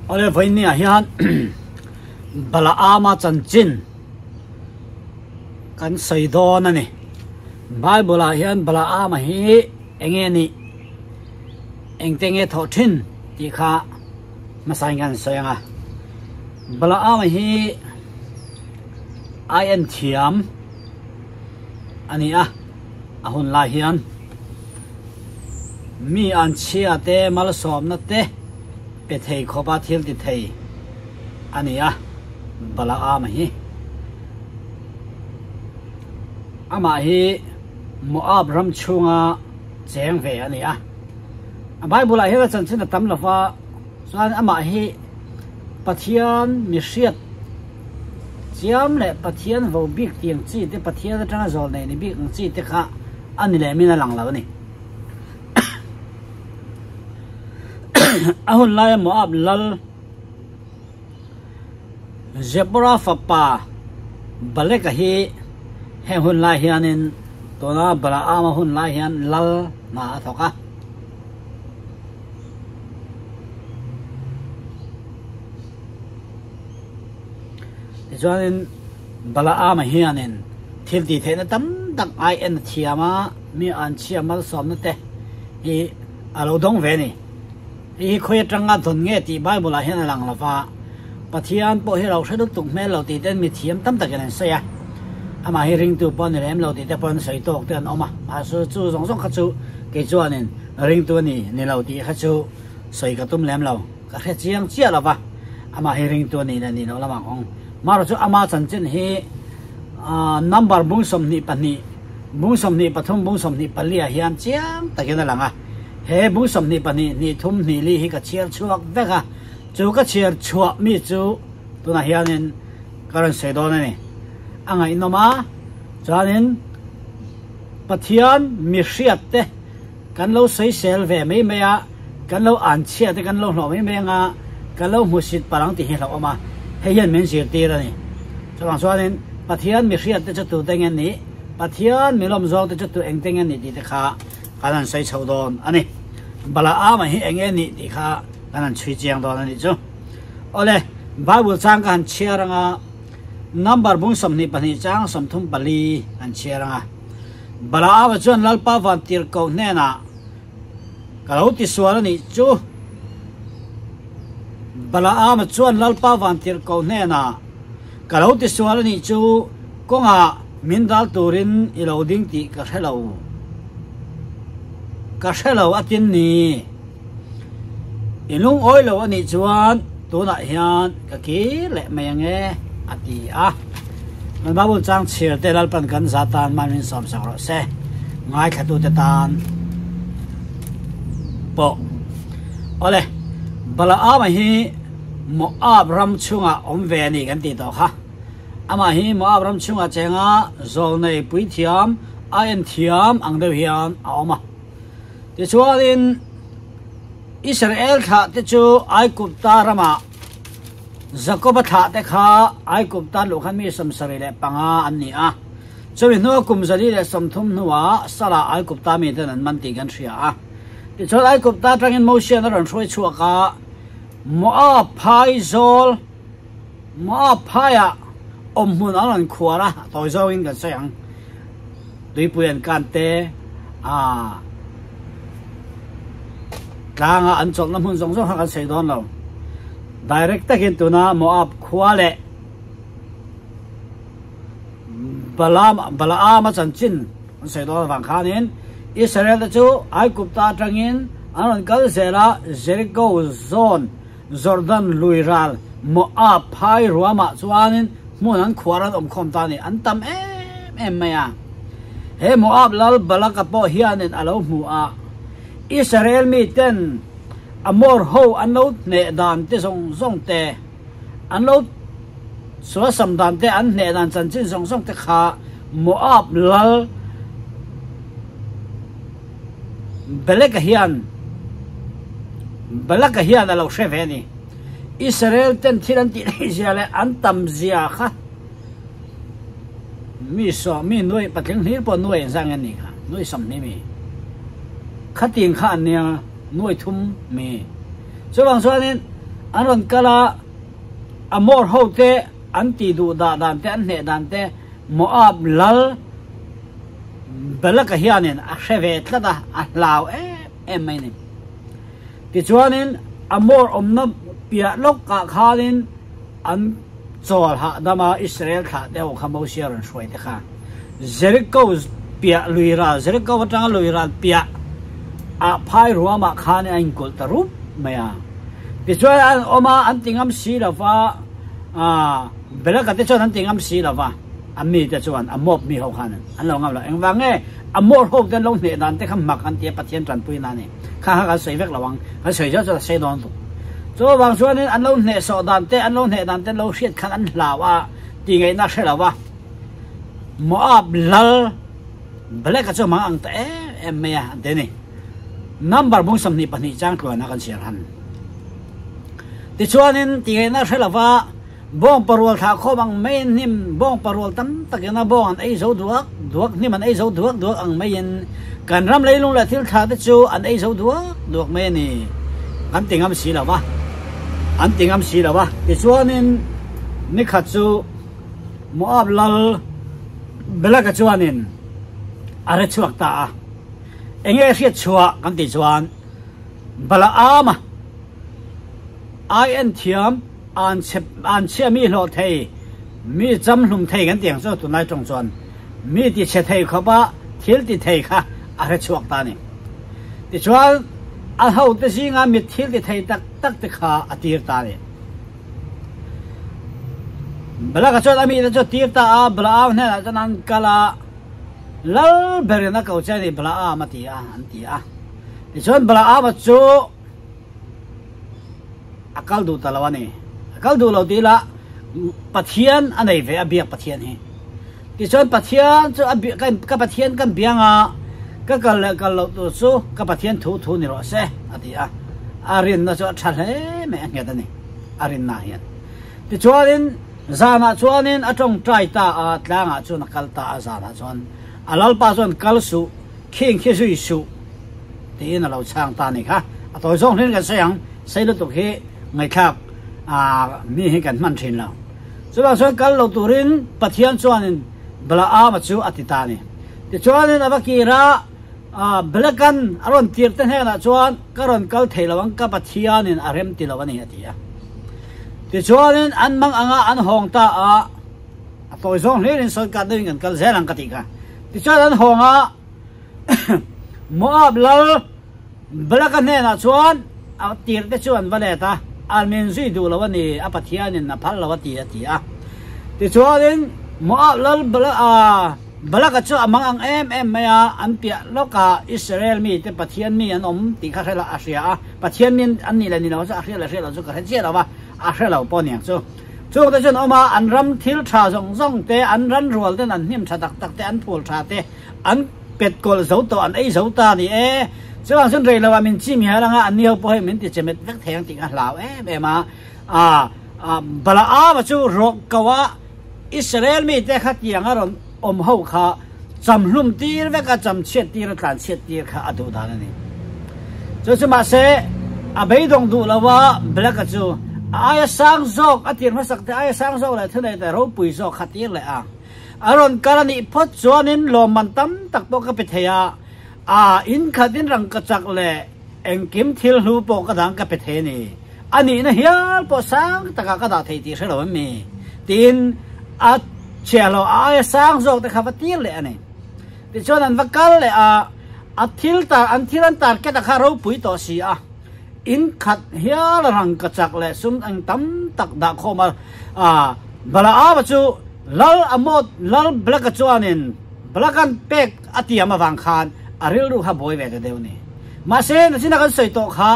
Awle vawiin ah hian Balaama chanchin kan sawi dawn a ni. Bible ah hian Balaama hi eng nge nih engte nge thawh thin tih kha hmasa in kan sawi ang a. Balaama hi ai en thiam a ni a, a hun lai hian mi an chhia te malsawmna te pe thei khawpa thil ti thei a ni a, Balaama hi. Amah hi Moab ram chhunga cheng ve a ni a. A Bible ah hian a chanchin a tam lo va, chuan amah hi Pathian mi hriat chiam leh Pathian vo bik tiang chi te, Pathian atanga zawl nei ni bik ang chi te kha a ni leh min a lang lo a ni. A hun laia Moab lal Zepora fapa Baleka hi heng hun lai hianin tuna Balaama hun lai hian lal hna a thawk a. Tichuanin Balaama hianin thil tih theihna tam tak ai en a thiam a, mi an chhia malsawmna te hi a lo dawng ve a ni. Hei hi khawi atanga dawn nge tih Bible ah hian a lang lo va, Pathian pawh hi lo hre lutuk hmel lo tih ten mi thiam tam takin an sawi a, amah hi ringtu pawh a ni lem lo tih te pawh an sawi tawk te an awm a, mahse chu zawng zawng kha chu kei chuanin ringtu a ni ni lo tih kha chu sawi ka tum lem lo, ka hre chiang chiah lo va, amah hi ringtu a nih leh nih loh lamah kawng. Marawh chu ama chanchin hi number bung 22, bung 23, bung 24 ah hian chiang takin a lang a. He bung 22, hnih thum, hnih li hi ka chhiar chhuak vek a, chu ka chhiar chhuah mi chu tunah hianin ka rawn sawi dawn a ni. A ngaihnawm a, chuanin Pathian mi hriat te kan lo sawisel ve mai mai a, kan lo anchhia te kan lo hlawh mai mai anga kan lo hmusit palh ang tih hi hlauhawm a, hei hian min zirtir a ni. Chuvang chuanin Pathian mi hriat te chu tute nge ni, Pathian mi lawm zawng te chu tu engte nge ni tih te kha kan han sawi chho dawn a ni. Balaama hi eng nge nih tih kha kan han chhui chiang dawn a nih chu. Awle, Bible chang ka han chhiar anga number bung 22 chang 34 han chhiar anga Balaama chuan Lalpa van tirhkoh hnenah ka lo tisual a nih chu. Balaama chuan Lalpa van tirhkoh hnenah ka lo tisual a nih chu kawngah min dal turin i lo ding tih ka hre lo. Ka hre lo a tin ni. I lungawi lo a nih chuan tunah hian ka kir leh mai ang e, a ti a. Kan Bible chang chhir te Lalpan kan za tan man min sawm sak rawh se. Ngaithlatute tan pawh. Awle, Balaama hi Moab ram chhungah awm ve a ni kan tih tawh kha. Amah hi Moab ram chhungah chenga zawlnei puithiam a en thiam ang deuh hian a awm a. Tichuanin Israel thlah te chu Aigupta ramah Jakoba thlah te kha Aigupta luh khan mi 75 an ni a. Chumi hnua kum 130 hnuah Sala Aigupta miten an man tih kan hria a. Tichuan Aigupta atangin Mosian a rawn hruai chhuak a, Moab phai zawl Moab phaiah awmhmun an rawn khuar a, tawi zawngin kan sawi ang. Tuipui an kan te, aa tlanga an chawlhna hmun zawng zawng kha kan sawi dawn lo. Direct takin tuna Moab khua leh Balaam Balaama chanchin an sawi dawn avang khanin Israel te chu Aigupta atangin an rawn kal zel a, Jericho zawn Jordan lui ral Moab phai ruamah chuanin hmun an khuar an awm khawm ta a ni. An tam em em mai a. He Moab lal Balaka pawh hianin a lo hmu a, Israel miten Amor ho an lo hneh dan te zawng zawng te, an lo suasam dan te, an hneh dan chanchin zawng zawng te kha Moab lal Baleka hian Balaka hian a lo hre ve a ni. Israel ten thil an tih theih zia leh an tam zia kha mi saw mi nuai patling hlir pawh nuai an zang en ni kha nuai 20 mi khatin kha an nia nuai thum mi. Chuvang chuanin An rawn kal a, Amor hote an tih duh dah dan te, an hneh dan te Moab lal Balak-a hianin a hre ve tlat a, a hlau em em mai a ni. Tichuanin Amor awmna piah lawkah khanin an chawl hahdam a, Israel thlah te ho kha Mosia rawn hruai te kha Jericho piah lui ral, Jericho atanga lui ral piah ah phai ruamah khan a inkulh ta rup mai a. Tichuan an awm a, an ti ngam si lo va, aah Belaka te chuan an ti ngam si lo va, a mite chuan a mawp mi ho khan an lo ngam lo. Engvang nge a mawr ho te an lo hneh dan te kha mak an ti a, Pathian tanpui na a ni. Kha kha kan sawi vek lo ang, kan sawi zeuh chuan a sei dawn tuk. Chuvang chuanin an lo hnehsawh dan te, an lo hneh dan te an lo hriat khan an hlau a, tih ngaihna a hre lo va. Moab lal Balak-a chu a mang ang ta em em mai a, an ti a ni. Number bung 22 chang tluana kan chhiar han. Tichuanin tih ngaihna a hre lo va, bawng parual thlah khawm ang maiin hnim bawng parual tam takin a bawng an ei zo duak duak, hnim an ei zo duak duak ang maiin kan ram leilung leh thil thla te chu an ei zo duak duak mai a ni. Kan ti ngam si lo va, an ti ngam si lo va. Tichuanin nikhat chu Moab lal Balak-a chuanin a re chhuak ta a, enge hriat chhuah kan tih chuan Balaam-a ai en thiam an chhe an chhia mi hlawh thei mi cham hlum thei kan tih ang chu tunlai tawng chuan mi ti chhe thei khawp a thil ti thei kha a hre chhuak ta a ni. Tichuan a hote zinga mi thil ti thei tak tak te kha a tir ta a ni. Balak-a chuan a mite chu a tir ta a, Balaam hnenah chuan an kal a, Lal berin a ko che a ni Balaam a ti a, an ti a. Tichuan Balaam-a chu a kal duh ta lo a ni. A kal duh lo tih lah Pathian a nei ve a biak Pathian hi. Tichuan Pathian chu a ka Pathian kan biang a, ka kal leh kal loh tur chu ka Pathian thu thu ni rawh se, a ti a. A rinna chu a tha hle mai, a nghet a ni, a rinna hian. Tichuanin zanah chuanin a tawngtai ta a, tlangah chuan a kal ta a, zanah chuan a Lalpa chuan kal suh, khing khi zui suh tiin a lo chhang ta a ni kha. A tawi zawng hrin kan sawi ang, sei lutuk hi ngaihthlak mi hi kan hman thin lo. Chuvang chuan kal lo turin Pathian chuanin Balaam-a chu a ti ta a ni. Tichuanin a va kir a, Balakan a rawn tir te hnenah chuan ka rawn kal thei lo ang, ka Pathianin a rem ti lo a ni a ti a. Tichuanin an mang anga an hawng ta a, a tawi zawng hlirin sawi kat deuhin kan kal zel ang ka tih kha. Tichuan an hawng a, Moab lal Balak-a hnenah chuan a tirte chu an va let a, an min zui duh lo a ni, a Pathianin a phal lo a ti, a ti a. Tichuanin Moab lal Balak-a chu a mang ang em em mai a, an piah lawkah Israel mite Pathian mi an awm tih kha hre a hria a, Pathian mi an nih leh ni lo chu a hria leh hria lo chu ka hre chiah lo va, a hre lo pawh niang chu. Chungte chuan awm a, an ram thil tha zawng zawng te, an ran rual ten an hnim tha tak tak te, an phul tha te, An pet kawlh zo tawh, an ei zo ta a ni e. Chuvang chuan rei lo ah min chim hial ang a, an ni ho pawh hei min ti che met vek thei ang tih ka hlau em em a. Aa Balaam-a chu rawk ko a, Israel mite kha tiang a rawn awm ho kha cham hlum tir vek a, cham chhiat tir a, tlan chhiat tir kha a duh dan a ni. Chu chu mahse a beidawng duh lo a, Balak-a chu a aia sang zawk, a tir hmasak te aia sang zawk leh thunei te ropui zawk kha tir leh a. A rawn kal a nih phawt chuanin lawmman tam tak pawh ka pe thei a, a in khatin rangkachak leh engkim thil hlu pawh ka dang ka pe thei a ni. A nihna hial pawh sang takah ka dah thei tih hre lo em mi? Tiin a chhiahhlawh a aia sang zawk te kha va tir leh a ni. Tichuan an va kal leh a, a thil tar an thil an target a kha ropui tawh si a, in khat hial rangkachak leh sum eng tam tak dah khawm a, Balaam-a chu Lal Amot, Lal Balak-a chuanin Balak-a'n pek a tiam avang khan a rilru kha buai ve ta deuh a ni. Mahse, nachina kan sawi tawh kha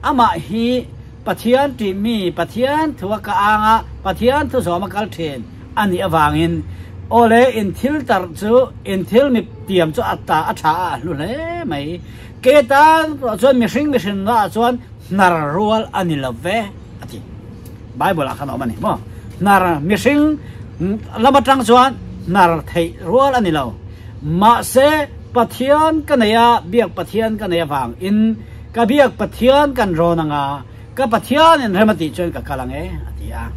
amah hi Pathian ṭih mi, Pathian thu a ka ang a, Pathian thu zawm a kal ṭhin a nih avangin aw le in thil tarh chu, in thil mi tiam chu a ta a ṭha a, a hlu hle mai. Kei atan erawh chuan mihring mihrinna ah chuan hnar rual a ni lo ve, a ti. Bible ah khan a awm a ni maw? Hnar mihring lam atang chuan hnar theih rual a ni lo. Mahse Pathian ka nei a, biak Pathian ka nei avang in ka biak Pathian kan rawn anga, Ka Pathianin rem a tih chuan ka kal ang e, a ti a.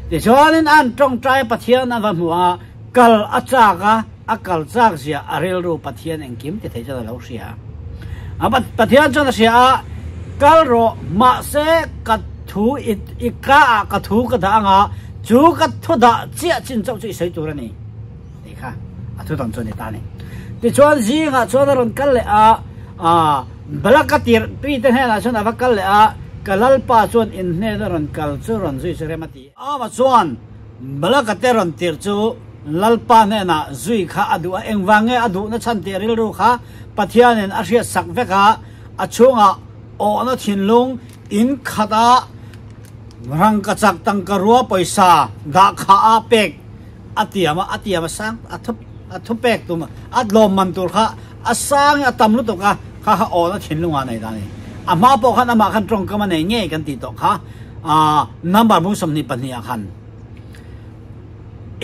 Tichuanin an tawngtai Pathian a va hmu a, kal a chak a, a kal chak zia a rilru Pathian engkim ti thei chuan a lo hria. A Pathian chuan a hria a, Kal rawh, mahse ka thu i i ka ah ka thu ka dah ang a, chu ka thu dah chiah chin chauh chu i sawi tur a ni, tih kha a thu dang chu a ni ta a ni. Tichuan zingah chuan a rawn kal leh a, aa. Balak a tirh tui te hnenah chuan a va kal leh a, Ka Lalpa chuan in hnena rawn kal chu rawn zui chu rem a ti. Ama chuan Balak a te rawn tirh chu Lalpa hnenah zui kha a duh a, engvang nge a duhna chhan tih rilru kha Pathianin a hriat sak vek a, a chhungah awhna thinlung in khat a rangkachak tangka rua pawisa dah kha a pek a tiam a, a tiam a sang a thu a thu pek tum a tlawm man tur kha a sang a tam lutuk a, kha kha awn a thinlung ah nei ta a ni. A hma pawh khan amah khan tawngkam a nei ngei kan tih tawh kha ah number bung 22 ah khan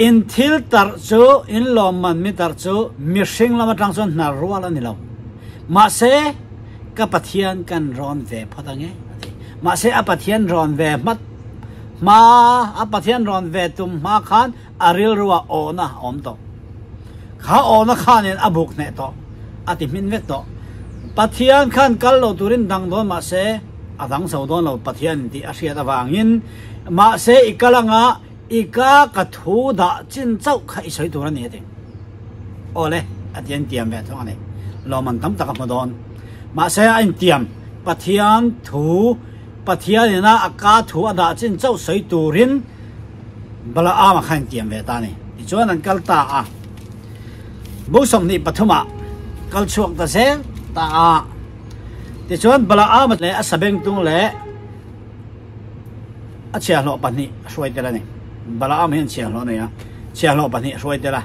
in thil tarh chu in lawm man mi tarh chu mihring lam atang chuan hnar rual a ni lo mahse ka Pathian kan rawn ve phawt ange a ti. Mahse a Pathian rawn ve hmat Hma a Pathian rawn ve tum hma khan a rilru ah awhna a awm tawh. Kha awhna khanin a buk hneh tawh, a ti hmin vek tawh. Pathian khan kal lo turin dang dawn mahse a dang zo dawn lo Pathian tih a hriat avangin mahse i kal anga i ka ka thu dah chin chauh kha i sawi tur a ni a ti. Awle a ti a intiam ve thung a ni. Lawmman tam tak a hmu dawn. Mahse a intiam Pathian thu Pathian ina a ka thu a dah chin chauh sawi turin Balaam a kha intiam ve ta a ni. Tichuan an kal ta a, bu 23 ah kal chhuak ta zel ta a. Tichuan Balaam leh a sabengtung leh a chhiahhlawh pahnih a hruai tel a ni. Balaam hian chhiahhlawh a nei a, chhiahhlawh pahnih a hruai tel a.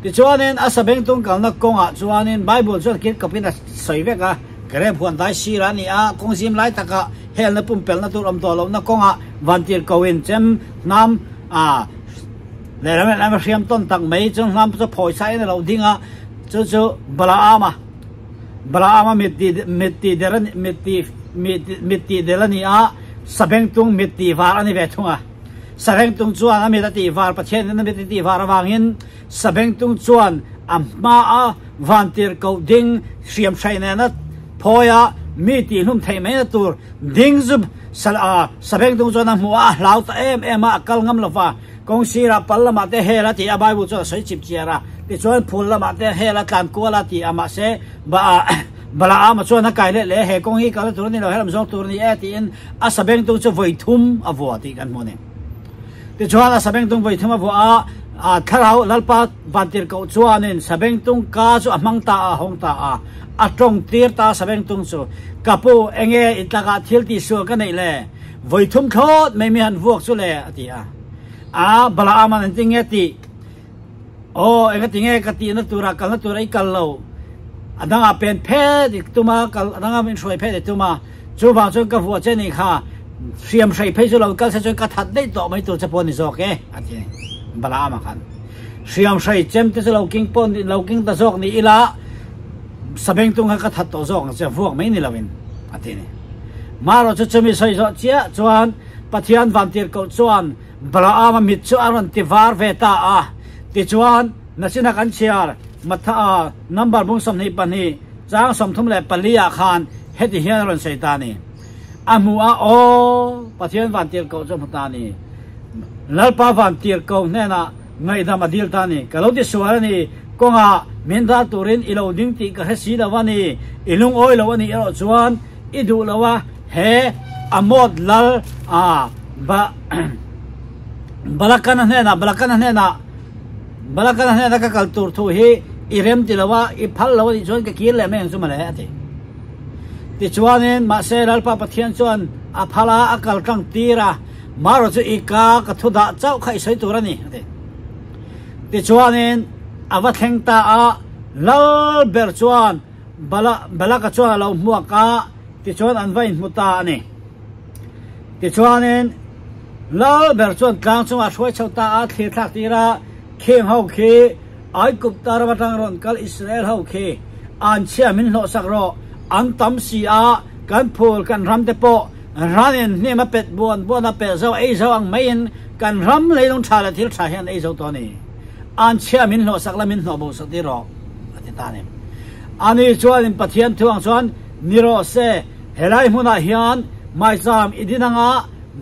Tichuanin a sabengtung kalna kawngah chuanin Bible chuan kir kawpin a sawi vek a. Grep huan dai sir a ni a, kawng zim lai takah helna pumpelhna tur awm tawh lohna kawngah vantir koin chem hnam a lehlam lehlam a hriam tawn tak mai chu hnam chu phawi sa in a lo ding a, chu chu Balaam a Balaam a mit ti mit ti der a mit ti mit ti del a ni a, sabengtung mit tih var a ni ve thung a, sabengtung chuan a mit a tih var Pathian in a mit a tih var avangin Sabengtung chuan a hmaa vantir koh ding hriam hrai nena phawi a, mi tihhlum theih mai na tur ding zu Sabengtung chuan a hmu a, a hlau ta em em a, a kal ngam lo va. Kawng sirah pal lamah te hel a ti a, Bible chuan a sawi chip chiar a, tichuan phul lamah te hel a tlan kual a ti a, mahse Balaama chuan a kai leh leh, he kawng hi kal a tur a ni lo, helam zawng tur a ni e tiin a Sabengtung chu vawi thum a vua tih kan hmu a ni. Tichuan a sabengtung vawi thum a vuah a, a thlarau Lalpa vantirhkoh chuanin sabengtung ka chu a hmang ta a, a hawng ta a, a tawng tir ta a sabengtung chu, Ka pu, enge i tlakah thil tihsual ka neih le? Vawi thum thlawt mai mi han vuak chu le, a ti a. A, Balaam-a'n an ti nge tih? Aw, enga ti nge ka tihna turah kalna turah i kal lo? A dangah pen phet i tum a, kal a dangah min hruai phet i tum a, chuvang chuan ka vuah che nih kha, hriam hrei phei chu lo kal se chuan ka that daih tawh mai tur che pawh a ni zawk e, a ti a ni. Balaam-a khan hriam hrei chem te chu lo king pawh lo king ta zawk ni ila, sabengtung kha ka that tawh zawk ang che, vuak mai ni loin, a ti a ni. Marawh chu chumi sawi zawh chiah chuan Pathian vantirhkoh chuan Balaam-a mit chu a rawn ti var ve ta a, tichuan nachina kan chhiar Matha-a number bung 22 chang 34 ah khan heti hian a rawn sawi ta a ni. A hmu a, Aw, Pathian van tirhkoh chu a hmu ta a ni. Lalpa van tirhkoh hnenah ngaihdam a dil ta a ni. Ka lo ti sual a ni, kawngah min ral turin i lo ding tih ka hre si lo a ni. I lungawi lo a nih erawh chuan i duh lo a, he Amot lal a ba Balakana hnenah Balakana hnenah Balakana hnena ka kal tur thu hi i rem ti lo a, i phal lo a nih chuan ka kir leh mai ang chu mawle a ti. Tichuanin mahse Lalpa Pathian chuan a phal a, a kal tlang tir a, marawh chu i ka ka thu dah chauh kha i sawi tur a ni a ti. Tichuanin a va thleng ta a, Lal ber chuan Bala Balaka chuan a lo hmuak a, tichuan an va inhmu ta a ni. Tichuanin Lal ber chuan tlang chungah a hruai chho ta a, thlir thlak tir a, Khing ho khi Aigupta ram atang rawn kal Israel ho khi an chhia min hlawhsak rawh, an tam si a, kan phul kan ram te pawh Ranin hnim a pet buan buan a pelh zo ei zo ang maiin kan ram leilung tha leh thil tha hian ei zo tawh a ni. An chhia min hlawhsak la min hnawh bo sak tir rawh a ti ta a ni. Ani chuanin Pathian thu ang chuan ni rawh se, helai hmunah hian maicham i din anga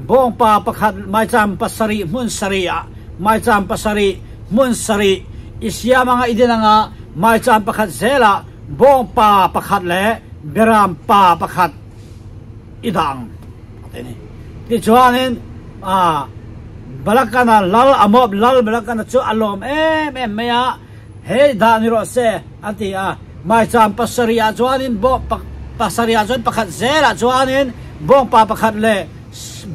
bawngpa pakhat maicham pasarih hmun sarih ah maicham pasarih hmun sarih i siam anga i din anga maicham pakhat zelah bawngpa pakhat leh beram pa pakhat i dah ang a ti a ni. Tichuanin ah Balakana lal a mawp lal Balakana chu a lawm em em mai a, hei dah ni rawh se a ti a. Maicham pasarih ah chuanin bawng pasarih ah chuan pakhat zelah chuanin bawngpa pakhat leh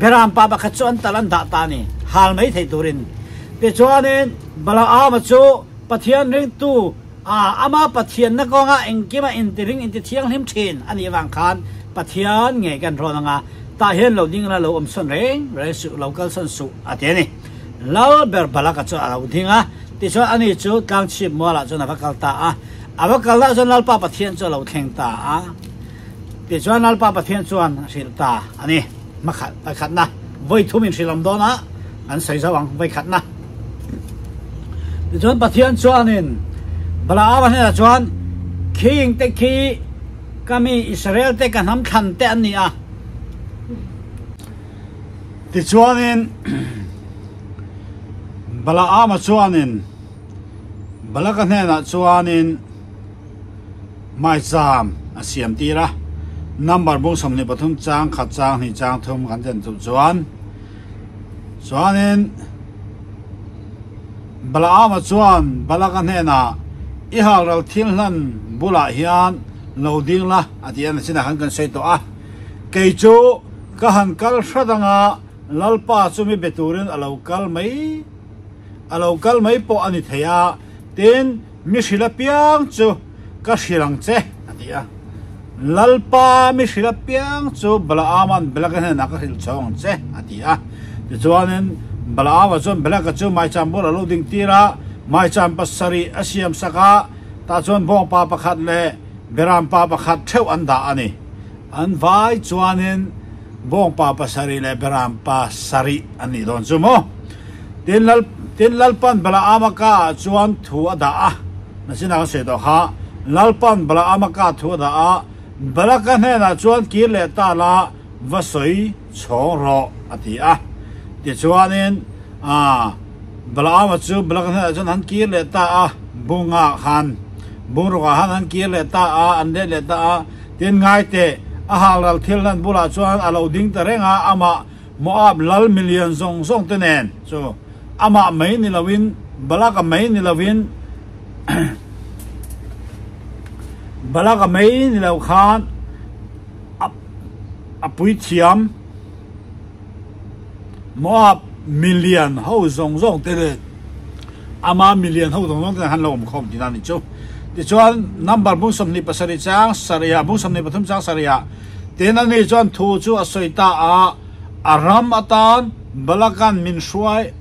beram pa pakhat chu an tal an dah ta a ni, hal mai thei turin. Tichuanin Balaama chu Pathian ringtu A, ama Pathianna kawnga engkima intiring intithianghlim thin a nih avang khan Pathian ngei kan rawn anga, tah hian lo ding la lo awm sawn reng reng suh, lo kal sawn suh a ti a ni. Lal ber Balaka chu a lo ding a, tichuan ani chu tlangchhip mualah chuan a va kal ta a, a va kal lah chuan Lalpa Pathian chu a lo thleng ta a, tichuan Lalpa Pathian chuan a hrilh ta a ni. Hmakhat, pakhatna, vawi thum inhrilh awm dawn a, an sawi zauh ang, vawi khatna. Tichuan Pathian chuanin Balaama hnenah chuan, Khing te khi ka mi Israel te ka hnam thlan te an ni a. Tichuanin Balaama chuanin Balaka hnenah chuanin maicham a siam tir a, number bung 23 chang khat chang hnih chang thum kan den duh chuan Chuanin Balaama chuan Balaka hnenah, I halral thil hlan bulah hian lo ding la, a ti a, nachinah khan kan sawi tawh a. Kei chu ka han kal hrat anga Lalpa chu mi be turin a lo kal mai, a lo kal mai pawh a ni thei a, tin, Mi hrilh apiang chu ka hrilh ang che, a ti a. Lalpa mi hrilh apiang chu Balaama'n Balaka hnenah ka hrilh chho ang che, a ti a. Tichuanin Balaama chuan Balaka chu maicham bulah a lo ding tir a, maicham pasarih a siam sak a, tah chuan bawngpa pakhat leh berampa pakhat theuh an dah a ni. An vai chuanin bawngpa pasarih leh berampa sarih an nih dawn chu maw? Tin Lal tin Lalpan Balaama ka ah chuan thu a dah a, nachinah kan sawi tawh kha, Lalpan Balaama ka thu a dah a, Balaka hnenah chuan kir leh ta la va sawi chhawng rawh a ti a. Tichuanin ah Balaama chu Balaka hnenah chuan an kir leh ta a, bungah khan bungrukah khan an kir leh ta a, an let leh ta a, tin ngai teh a halral thil hlan bulah chuan a lo ding ta reng a, amah Moab lal milian zawng zawng te nen chu amah mai ni loin, Balaka mai ni loin, Balaka mai ni lo khan a puithiam Moab milian ho zawng zawng te nen ama milian ho zawng zawng te nen khan lo awm khawm tihna a ni chu. Tichuan number bung 27 chang sarih ah bung 23 chang sarih ah Tin ani chuan thu chu a sawi ta a, a ram atan Balakan min hruai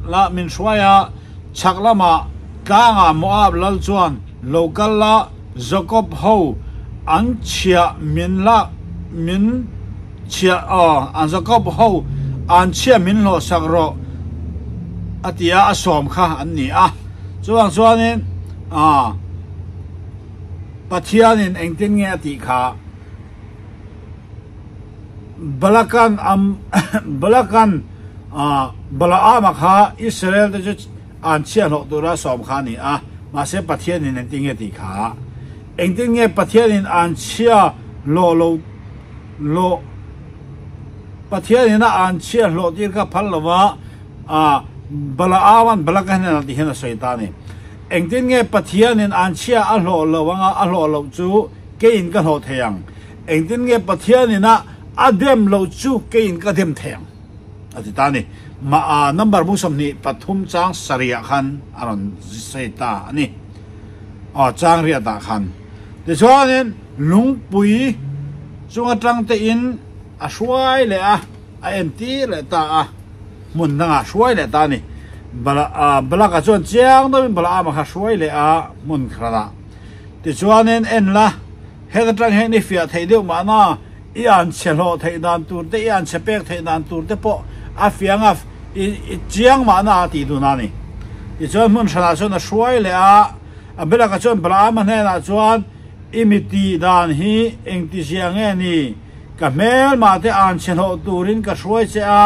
la min hruai a, chhak lamah tlangah Moab lal chuan lo kal la, Jakob ho an chhiah min la min chhiah aw an Jakob ho an chhiah min hlawhsak rawh a ti a, a sawm kha an ni a. Chuvang chuanin ah. Pathianin engtin nge a tih kha? Balakan am Balakan Balaama kha Israel te chu an chhiahhlawh tura sawm kha a ni a, mahse Pathianin engtin nge tih kha? Engtin nge Pathianin an chhiahhlawh lo hlawh Pathianin a an chhiahhlawh tir kha phal lova Balaama'n Balaka hnenah ti hian a sawi ta a ni. Engtin nge Pathianin an chhia a hlawh lo anga a hlawh loh chu keiin ka hlawh thei ang? Engtin nge Pathianin a a dem loh chu keiin ka dem thei ang? A ti ta a ni. Mah a number bung 23 chang sarih ah khan a rawn sawi ta a ni. Aw chang riat ah khan. Tichuanin lungpui chung atang tein a hruai leh a, a entir leh ta a. Hmun dangah hruai leh ta a ni. Balaka chuan chiang deuhin Balaama kha hruai leh a hmun khalah. Tichuanin en la, heta tang hian i fiah theih deuh mahna I an chhe hlawh theih dan tur te, i an chhe pek theih dan tur te pawh a fiang a, i chiang mahna a tih dun a ni. Tichuan hmun hranah chuan a hruai leh a, Abimeleka chuan Balaama hnenah chuan, I mi tih dan hi engtizia nge ni? Ka hmelmah te an chhe hlawh turin ka hruai che a,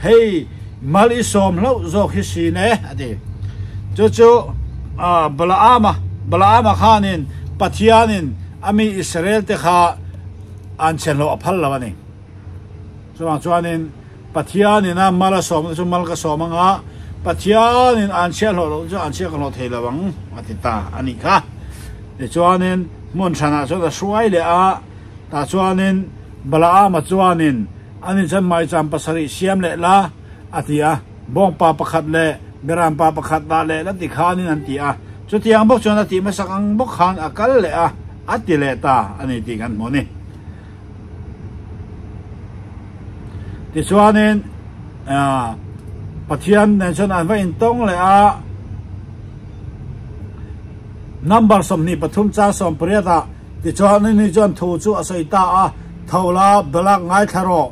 hei mal i sawm hlauh zawk hi sin e, a ti. Chu chu Balaama, Balaama khanin Pathianin a mi Israel te kha an chhe hlawh a phal lo a ni. Chuvang chuanin Pathianin a mal a sawmna chu mal ka sawm anga, Pathianin an chhia hlawh loh chu an chhia ka hlawh thei lo ang, a ti ta a nih kha. Tichuanin hmun hranah chuan a hruai leh a, tah chuanin Balaama chuanin ani chuan maicham pasarih siam leh la, a ti a, bawngpa pakhat leh berampa pakhat dah leh la ti khanin an ti a. Chutiang bawk chuan a tih hmasak ang bawk khan a kal leh a, a ti leh ta a ni tih kan hmu a ni. Tichuanin Pathian nen chuan an va intawng leh a, number 23 chang 18 ah tichuan ani chuan thu chu a sawi ta a, tho la Balak ngaithla rawh,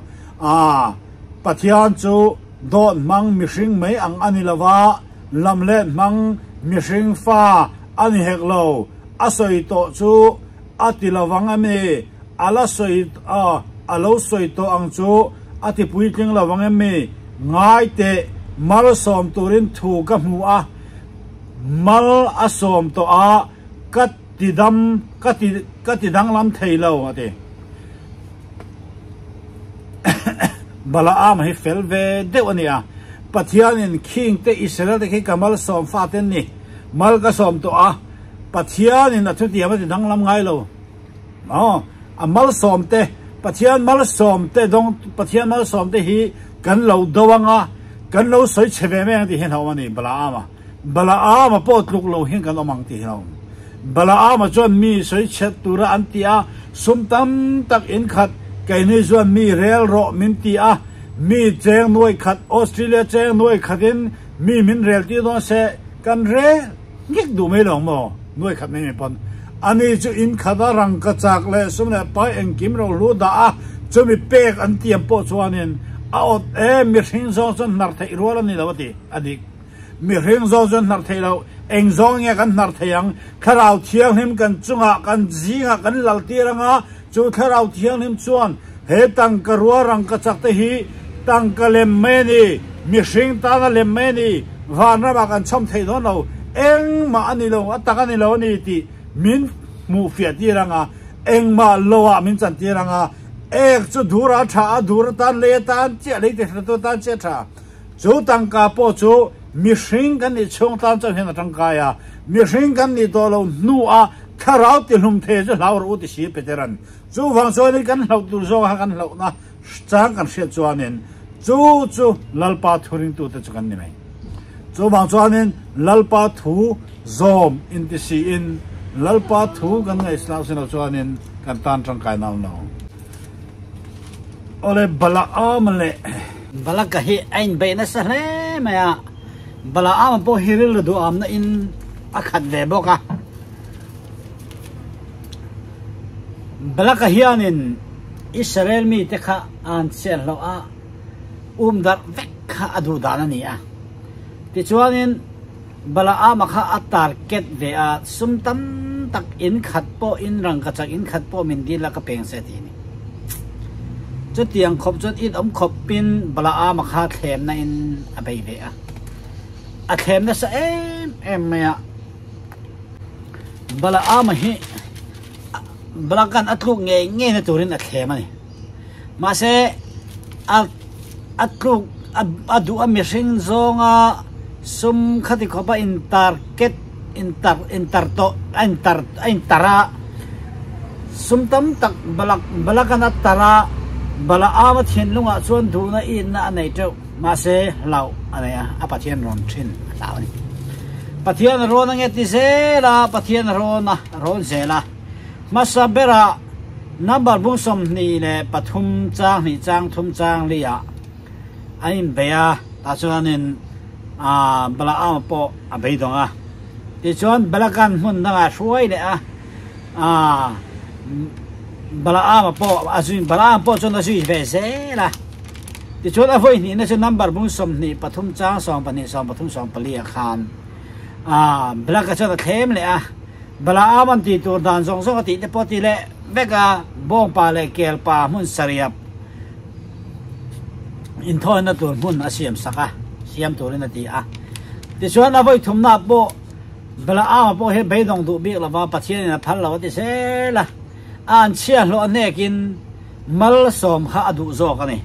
Pathian chu dawt hmang mihring mai ang a ni lo va, lam let hmang mihring fa a ni hek lo, a sawi tawh chu a ti lo vang em ni? A la sawi a, a lo sawi tawh ang chu a ti puitling lo vang em mi? Ngai teh, mal sawm turin thu ka hmu a, mal a sawm tawh a, ka ti dam, ka ti, ka ti danglam thei lo, a ti. Balaam hi fel ve deuh a ni a, Pathianin khing te Israel te khi ka malsawm fate an ni, mal ka sawm tawh a, Pathianin a thutiam a ti danglam ngai lo. Aw, a malsawm te, Pathian malsawm te dawng, Pathian malsawm te hi kan lo do anga, kan lo sawi chhe ve mai ang tih hian a awm a ni, Balaama. Balaama pawh tluk lo hian kan awm ang tih hian a awm. Balaama chuan mi sawi chhe tura an ti a, sum tam tak in khat, keini chuan mi rel rawh min ti a, mi cheng nuai khat, Australia cheng nuai khatin mi min rel tir dawn se, kan rel. Ngek duh mai lo ang maw? Nuai khat mai mai pawn. Ani chu in khat a rangka chak leh sum leh pai engkim ro hlu dah a, chumi pek an tiam pawh chuanin a awt e, mihring zawng chuan hnar theih rual a ni lo a ti a dik. Mihring zawng chuan hnar theih loh, eng zawng nge kan hnar thei ang? Thlarau Thianghlim kan chungah, kan zingah kan lal tir anga, Chu Thlarau Thianghlim chuan he tangka rua rangka chak te hi tangka lem mai a ni, mihring tana lem mai a ni, vanramah kan chhawm theih dawn lo, engmah a ni lo, a tak a ni lo a ni tih min hmuh fiah tir ang a, engmah loah min chan tir ang a, ek chu dur a tha a, dur atan lei atan chiah, lei ti hretu atan chiah a tha. Chu tangka pawh chu mihring kan nih chhung tan chuan hian a tangkai a, mihring kan nih tawh lo hnuah Thlarau tihlum thei chu hlau rawh u ti si Peteran. Chuvang chuanin kan hlauh tur zawk kha kan hlauhna chang kan hriat chuanin chu chu Lalpa thu ringtute chu kan ni mai. Chuvang chuanin Lalpa thu zawm inti siin Lalpa thu kan ngaihslau si lo chuanin kan tan tangkai nau lo. Awle Balaam leh. Balaka hi a inbeih nasa hle mai a. Balaam pawh hi rilru duhamna in a khat ve bawk a. Balaka hianin Israel mite kha an chian hlauh a, um darh vek kha a duh dan a ni a. Tichuanin Balaama kha a target ve a, sum tam tak in khat pawh, in rangkachak in khat pawh min dil a ka peng se ti a ni. Chutiang khawp chuan in awm khawpin Balaama kha thlemna in a bei ve a. A thlem nasa em em mai a. Balaama hi Balakan a tluk ngei ngei na turin a thlem a ni. Mahse a a tluk a duh a mihring zawnga sum khati khawpa intarket intar intar tawh a intar a intar a sum tam tak Balak Balakan a tar a Balaama thinlungah chuan duhna inna a nei teuh mahse hlauh a nei a a Pathian rawn thin a hlau a ni. Pathian a rawn ange ti zel a Pathian a rawn a rawn zel a hmasa berah Number bung 23 chang hnih chang thum chang li ah an inbei a, tah chuanin aah Balaam pawh a beidawng a. Tichuan Balakan hmun dangah hruai leh a, aah. Balaama pawh a zui Balaam pawh chuan a zui ve zel a. Tichuan a vawi hnihna chu number bung 23 chang 12 13 14 ah khan ah Balaka chuan a thlem leh a. Balaam an tih tur dan zawng zawng a tih te pawh a ti leh vek a, bawngpa leh kelpa hmun sarih inthawina tur hmun a siam sak a, siam turin a ti a. Tichuan a vawi thumna pawh Balaama pawh hi beidawng duh bik lova Pathianin a phal lo a ti zel a, a an chhia hlawh a hnekin malsawm kha a duh zawk a ni.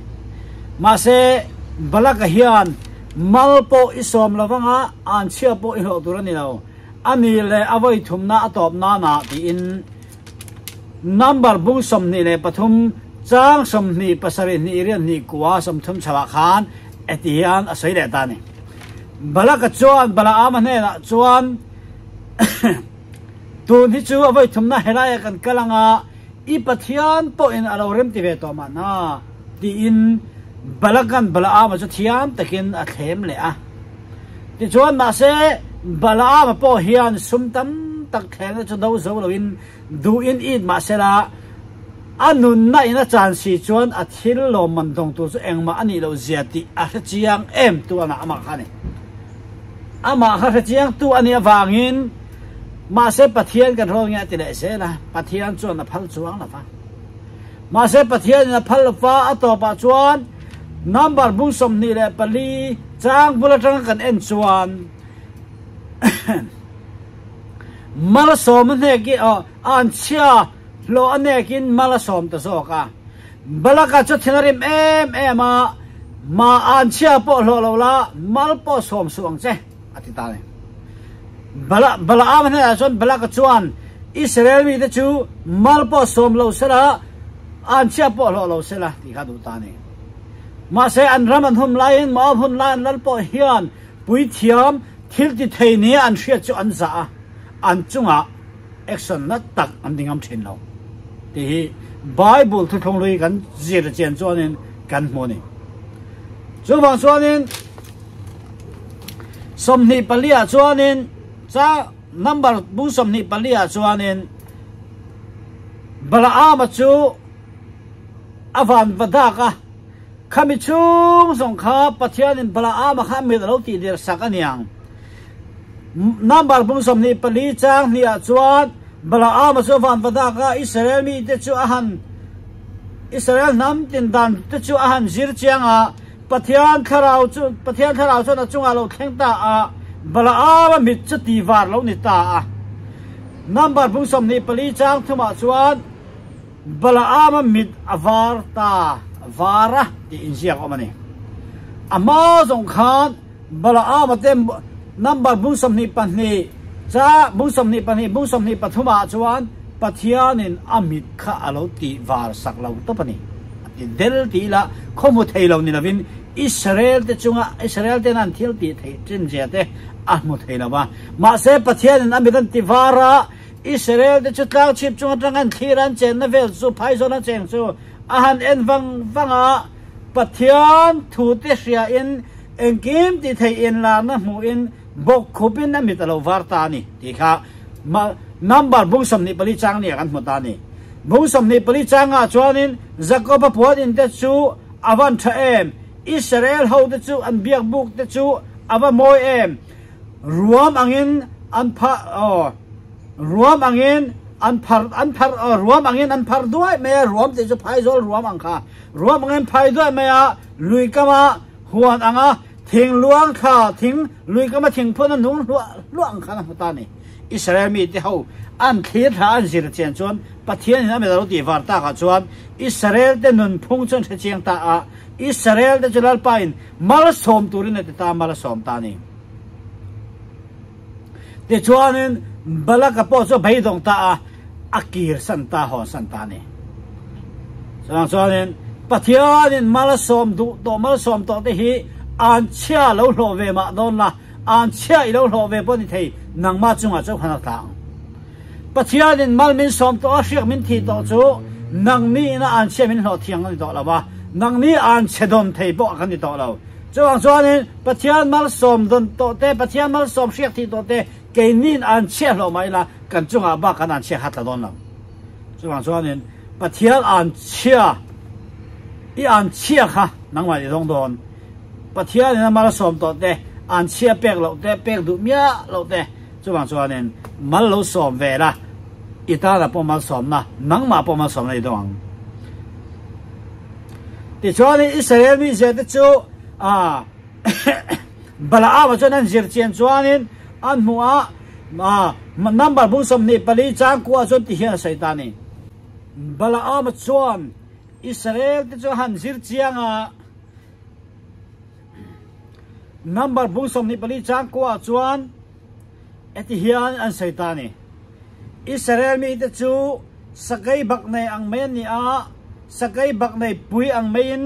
Mahse, Balaka hian mal pawh i sawm lo vanga a an chhia pawh i hlawh tur a ni lo, a ni leh a vawi thumna a tawp nana tiin number bung 23 chang 27 hnih riat hnih kua 30 chhoah khan heti hian a sawi leh ta a ni. Balaka chuan Balaama hnenah chuan Tun hi chu a vawi thumna helaia kan kal anga i Pathian pawhin a lo remti ve tawh mahna tiin Balaka'n Balaama chu thiam takin a thlem leh a. Tichuan mahse Balaama pawh hian sum tam tak thlenna chu do zo loin duhin it mahsela a nunna in a chan si chuan a thil lawmman dawng tur chu engmah a nih loh zia tih a hre chiang em tu a ngah amah kha a ni. Amah kha hre chiang tu a nih avangin mahse Pathian kan hrawl nge a ti leh zel a, Pathian chuan a phal chuang lo va. Mahse Pathianin a phal lova a tawpah chuan number bung 24 chang bul atanga kan en chuan malsawm a hnek i aw a an chhia hlawh a hnekin mal a sawm ta zawk a. Balaka chu thin a rim em em a, ma an chhia pawh hlawh lo la mal pawh sawm suh ang che a ti ta a ni. Bala Balaam hnenah chuan Balaka chuan Israel mite chu mal pawh sawm lo sela an chhia pawh hlawh lo sela tih kha a duh ta a ni. Mahse an ram an hum laiin Moab hun lai an lal pawh hian puithiam thil ti thei nia an hriat chu an zah a, an chungah action na tak an ti ngam thin lo tih hi Bible thuthlung hlui kan zir chian chuanin kan hmu a ni. Chuvang chuanin 24 ah chuanin cha number bung 24 ah chuanin Balaama chu a van va dak a, khami chhung zawng kha Pathianin Balaama kha mit a lo tih der sak a niang. Number bung 24 chang hnih ah chuan Balaama chu a van va dak a, Israel mite chu a han Israel hnam tin dan te chu a han zir chiang a, Pathian thlarau chu Pathian thlarau chuan a chungah lo thleng ta a, Balaama mit chu ti var lo ni ta a. Number bung 24 chang thumah chuan Balaama mit a var ta var a tih inziak awm a ni. A hma zawng khan Balaama te number bung 22 cha bung 22 bung 23 ah chuan Pathianin a mit kha a lo tih var sak lo tawp a ni. A ti del tih ila khaw hmu thei lo ni lovin Israel te chunga Israel ten an thil tih theih chin zia te a hmu thei lo va. Mahse Pathianin a mit an ti var a, Israel te chu tlang chhip chung atang an thlir an chenna vel chu phaizawn a cheng chu a han en vang vang a, Pathian thu te hria in engkim ti thei in larna hmuh in bawk khup in a mit a lo var ta a ni tih kha number bung 24 chang nia kan hmu ta a ni. Bung 24 chang ah chuanin Jacob-a puan in te chu a van tha em, Israel ho te chu an biak buk te chu a va mawi em, Ruam angin an phah aw ruam angin an phar an phar aw ruam angin an phar duai mai a ruam tih chu phaizawl ruam ang kha ruam angin phai duai mai a lui kama huan anga thing luang thla thing lui kama thing phun a nung hluah hluah ang khan a hmu ta ni Israel mi te ho an thlir thla an zir chian chuan Pathian in a mit a lo tih var tak ah chuan Israel te nun phung chu an hre chiang ta a Israel te chu Lalpa in malsawm turin a ti ta malsawm ta ni. Tichuanin Balaka pawh chu a beidawng ta a, a kir san ta, hawn san ta a ni. Chuvang chuanin Pathianin malsawm duh tawh, malsawm tawh te hi an chhia lo hlawh ve mah dawn la, an chhia i lo hlawh ve pawh ni thei, nangmah chungah chuan khan a tla ang. Pathianin mal min sawm tawh a, hriak min thih tawh chu nangni ina an chhia min hlawh thiang a ni tawh lo va, nangni an chhe dawn thei pawh kan ni tawh lo. Chuvang chuanin Pathian malsawm dawn tawh te, Pathian malsawm hriak thih tawh te, keiniin an chhiah hlawh mah ila kan chungah bak kan an chhiah kha tla dawn lo. Chuvang chuanin Pathian an chhia i an chhia kha nangmah i dawng dawn. Pathian in a mal sawm tawh te, an chhia pek loh te, pek duh miah loh te, chuvang chuanin mal lo sawm ve la, i tana pawh malsawmna, nangmah pawh malsawmna i dawng ang. Tichuanin Israel mizia te chu ah Balaam-a chuan an zir chian chuanin an hmuh a, ah number bung 24 chang kuah chuan ti hian a sawi ta a ni. Balaam-a chuan Israel te chu a han zir chiang a, number bung 24 chang kuah chuan heti hian an sawi ta a ni. Israel mite chu sakei bak nei ang mai an ni a, sakei bak nei pui ang maiin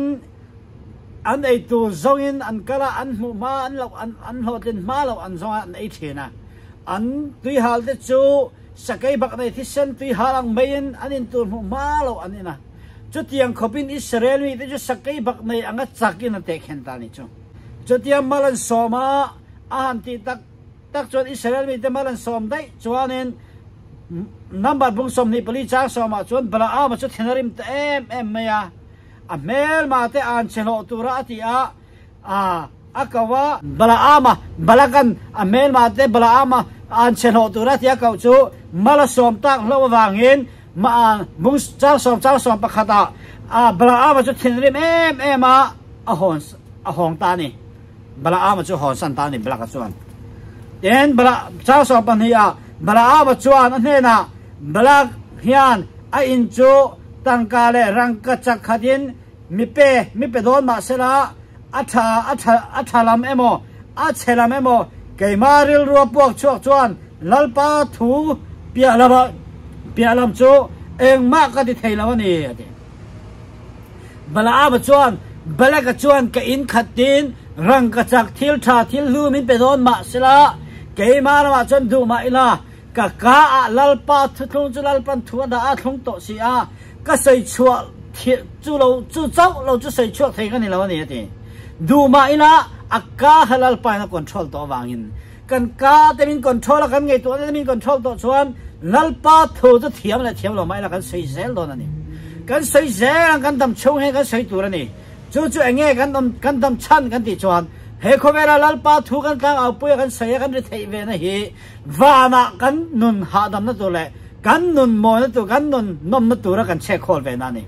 an ei tur zawngin an kal a, an hmuh hma an loh an an hlawhtlin hma loh an zawng a an ei thin a. An tuihal te chu sakei bak nei thisen tuihal ang maiin an in tur hmuh hma loh an in a. Chutiang khawpin Israel mite chu sakei bak nei anga chakin an tehkhen ta a ni chu. Chutiang mal an sawm a, a han tih tak tak chuan Israel mite mal an sawm daih chuanin number bung 24 chang sawmah chuan Balaam-a chu thin a rim ta em em mai a. A hmelma te an che hlawh tura a ti a, a a ko a. Balaam-a, Balakan a hmelma te Balaam-a an che hlawh tura a ti a koh chu mal a sawm tak hlauh avangin mah bung chang sawm chang sawm pakhatah a Balaam-a chu thinrim em em a, a hawn a hawng ta a ni. Balaam-a chu hawn san ta a ni Balak-a chuan. Tin, Bala chang sawm pahnih-ah Balaam-a chuan a hnenah Balak hian a in chu tangka leh rangka chak khatin mi pe mi pe dawn mah sela a tha a tha a tha lam emaw a chhe lam emaw keimah rilrua puak chhuak chuan Lalpa thu piah lama piah lam chu engmah ka ti thei lo a ni a ti. Balaam-a chuan Balak-a chuan ka in khatin rangka chak thil tha thil hlu min pe dawn mah sela keimah lamah chuan duh mah ila Ka ka ah Lalpa thuthlung chu Lalpan thu a dah a thlung tawh si a, ka sawi chhuah chu lo chu chauh lo chu sawi chhuak thei ka ni lo a ni a ti. Duh mah ila a ka kha Lalpa in a control tawh avangin kan ka te min control a kan ngaihtuahna te min control tawh chuan Lalpa thu chu thiam leh thiam lo mah ila kan sawi zel dawn a ni. Kan sawi zel ang kan dam chhung hian kan sawi tur a ni. Chu chu eng nge kan awm kan dam chhan kan tih chuan he khawvela Lalpa thu kan tlang au pui a kan sawi a kan ri theih ve na hi Vanah kan nun hahdamna tur leh kan nun mawina tur, kan nun nawmna tura kan chhek khawl ve na a ni.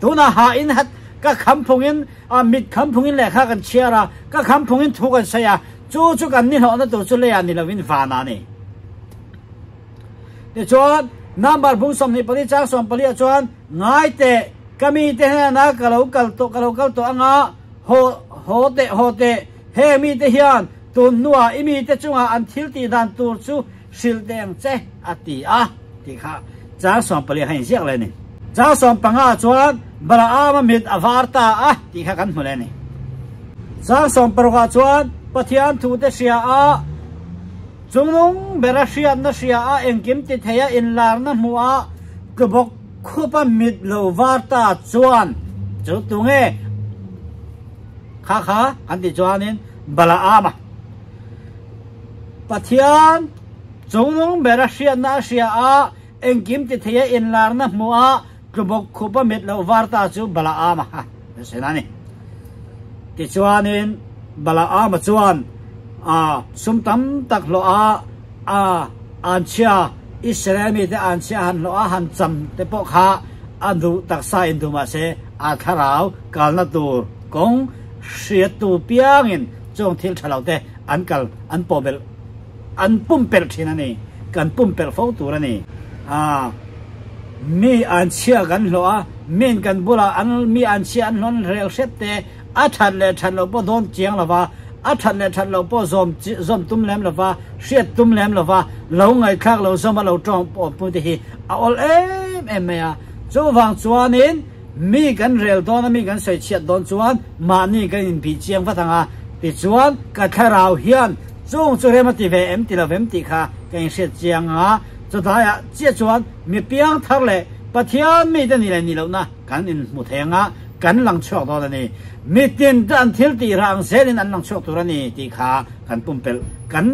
Tunah ha in hat ka kham phungin, a mit kham phungin lehkha kan chhiar a, ka kham phungin thu kan sawi a, chu chu kan nihlawhna tur chu leiah ni lovin vanah a ni. Tichuan, number bung 24 chang 14 ah chuan, Ngai teh, ka mite hnenah ka lo kal tawh, ka lo kal tawh anga, haw, haw teh, haw teh, heng mite hian Tun hnuah i mite chungah an thil tih dan tur chu hrilh teh ang che, a ti a, tih kha chang 14 kha inziak leh a ni. Chang 15 ah chuan Balaam-a mit a var ta a, tih kha kan hmu leh a ni. Chang 16 ah chuan Pathian thute hria a, chungnung bera hriatna hria a, engkim ti theia inlarna hmuh a, tlubawk khupa mit lo var ta chuan chu tunge kha kha kan tih chuanin Balaam-a Pathian chungnung bera hriatna a hria a, engkim ti theia inlarna hmuh a, tlubawk khupa mit loh var ta chu Balaam-a a hre a ni. Tichuanin Balaam-a chuan a sum tam tak hlawh a, a anchhia Israel mite anchhia han hlawh a, han cham te pawh kha a duh taksa in duh mahse a thlarau kalna tur kawng Hriattu piangin chung thil tha lo te an kal an pawh belh an pumpelh thin a ni. Kan pumpelh fo tur a ni. Aa mi an chhia kan hlawh a, min kan bulah an mi an chhia an hlawn rel hrep te a that leh that loh pawh dawn chiang lo va, a that leh that loh pawh zawm zawm tum lem lo va, hriat tum lem lo va, lo ngaihthlak lo zawm a lo tawng pawh pui te hi a awl em em mai a. Chuvang chuanin. Mi kan rel dawn a, mi kan sawi chhiat dawn chuan mahni kan inbih chiang vat ang a, tichuan ka thlarau hian chung chu rem a ti ve em ti lo vem tih kha ka inhriat chiang ang a, chawdaiah chiah chuan mi piang thar leh Pathian mite ni leh ni lohna kan inhmu thei ang a, kan lang chhuak dawn a ni. Mitin te an thil tih rah ang zelin an lang chhuak tur a ni tih kha kan pumpelh kan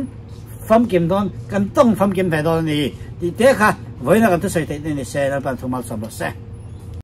famkim dawn, kan tawng famkim ve dawn a ni tih te kha vawiina kan thusawi theih te ni se, Lalpan thu malsawm rawh se.